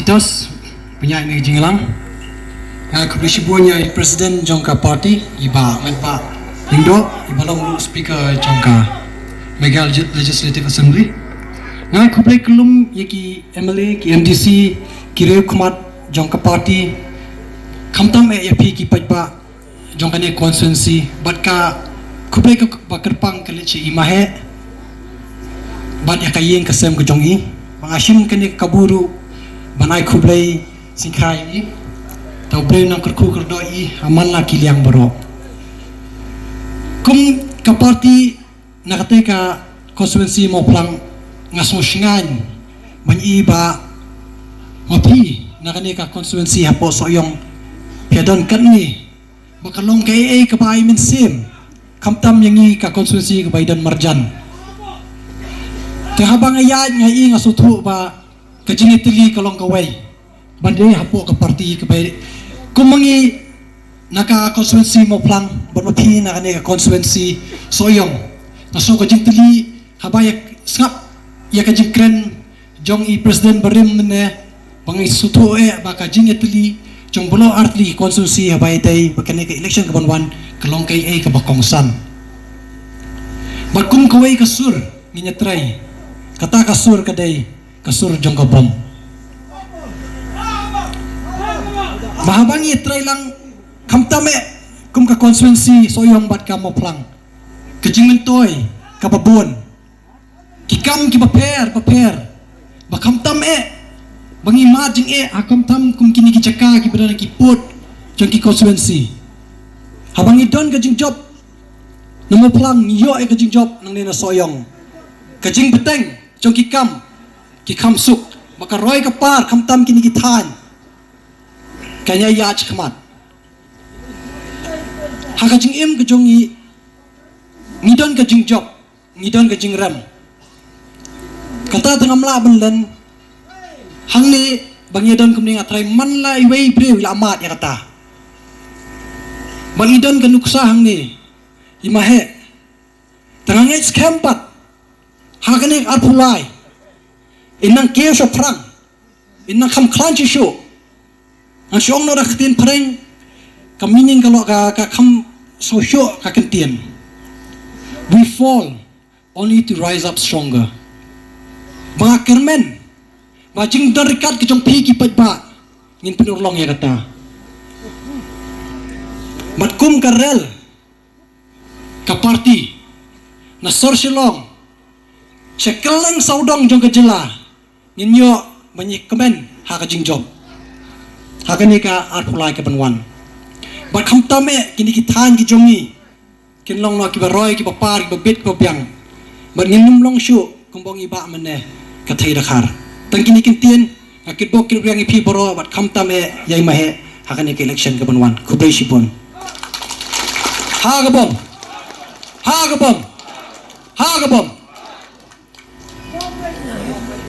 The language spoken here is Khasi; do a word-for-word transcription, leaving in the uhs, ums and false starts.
Tos, pynïaid ïa kane ka jingïalang. Nga khublei shibun ïa i president jong ka party, i Bah Metbah Lyngdoh, i ba long ruh speaker jong ka Meghalaya Legislative Assembly. Nga khublei kyllum ïa ki M L A, ki M D C, ki riew khmat jong ka party. Khamtam eh ïa phi ki paidbah jong kane constituency, bad ka khublei kaba kyrpang ka leit sha i Maheh bad ïa ka ïing ka sem ka jong i. Ba nga shim kane ka kabu ruh ban ai khublei sngewbha ïa i. To U Blei un nang kyrkhu kyrdoh ïa i ha man la ki liang baroh. Kum ka party, na katei ka constituency Mawphlang, nga sngewsngaiñ ban ïohi ba ma phi na kane ka constituency hapoh Sohiong phi don katne, ba ka long kaei kaei kaba ai mynsiem, khamtam ïa ngi ka constituency kaba i don marjan. Te haba nga ïaid nga ïohi, nga sngewthuh ba ka jingïatylli ka long kawei, ban dei hapoh ka party kaba, kum ma ngi na ka constituency Mawphlang bad ma phi na kane ka constituency Sohiong. Nga sngew ka jingtylli haba ïa sngap ïa ka jingkren jong i president barim mynne, ba ngi sngewthuh eh ba ka jingïatylli jong baroh artylli ki constituency haba ïadei bad kane ka election kaban wan ka long kaei kaei kaba kongsan. Bad kum kawei ka sur ngin ïatrei, kata ka sur ka dei ka sur jong ka bom. Ba haba ngi ïatrei lang, khamtam eh kum ka constituency Sohiong bad ka Mawphlang, ka jingmyntoi kaba bun, ki kam kiba pher bapher, ba khamtam eh ba ngi mad jingeh ha khamtam kum kine ki jaka kiba don ha ki pud jong ki constituency. Haba ngi don ka jingjop na Mawphlang, ngi ïoh eh ka jingjop nangne na Sohiong. Ka jingbteng jong ki kam, ki kham suk, ba ka roi ka par khamtam kine ki thaiñ kan ïaid shakhmat. Ha ka jingim ka jong ngi, ngi don ka jingjop, ngi don ka jingrem. Kata te ngam lah ban len. Hangne ba ngi don kumne, nga trai man la iwei i briew i la mad ïa kata. Ba ngi don ka nuksa hangne, i Maheh. Te nga ngeit skhem pat ha kane ka arphew lai, in nang kiew shaphrang, in nang kham khlaiñ shuh shuh. Ngan shu ong noh da ka ktien phareng, ka meaning ka long ka, ka kham shuh shuh ka kyntien: We fall only to rise up stronger. Ba nga kyrmen ba jingdon ryngkat ka jong phi ki paidbah, ngin pynurlong ïa kata. Bad kum ka rel ka party na sor Shillong sha kylleng sawdong jong ka jylla, ngin ïoh ban ïakmen ha ka jingjop ha kane ka arphew lai kaban wan. Bad khamtam eh kine ki thaiñ ki jong ngi kin long noh kiba roi, kiba par, kiba bit, kiba biang. Bad ngin ym long shuh kumba ong i Bah mynne, ka thei da khar. Tang kine ki ktien, nga kitbok kitbriang ïa phi baroh bad khamtam eh ïa i Maheh ha kane ka election kaban wan. Khublei shibun. Ha ka bom. Ha ka bom. Ha ka bom.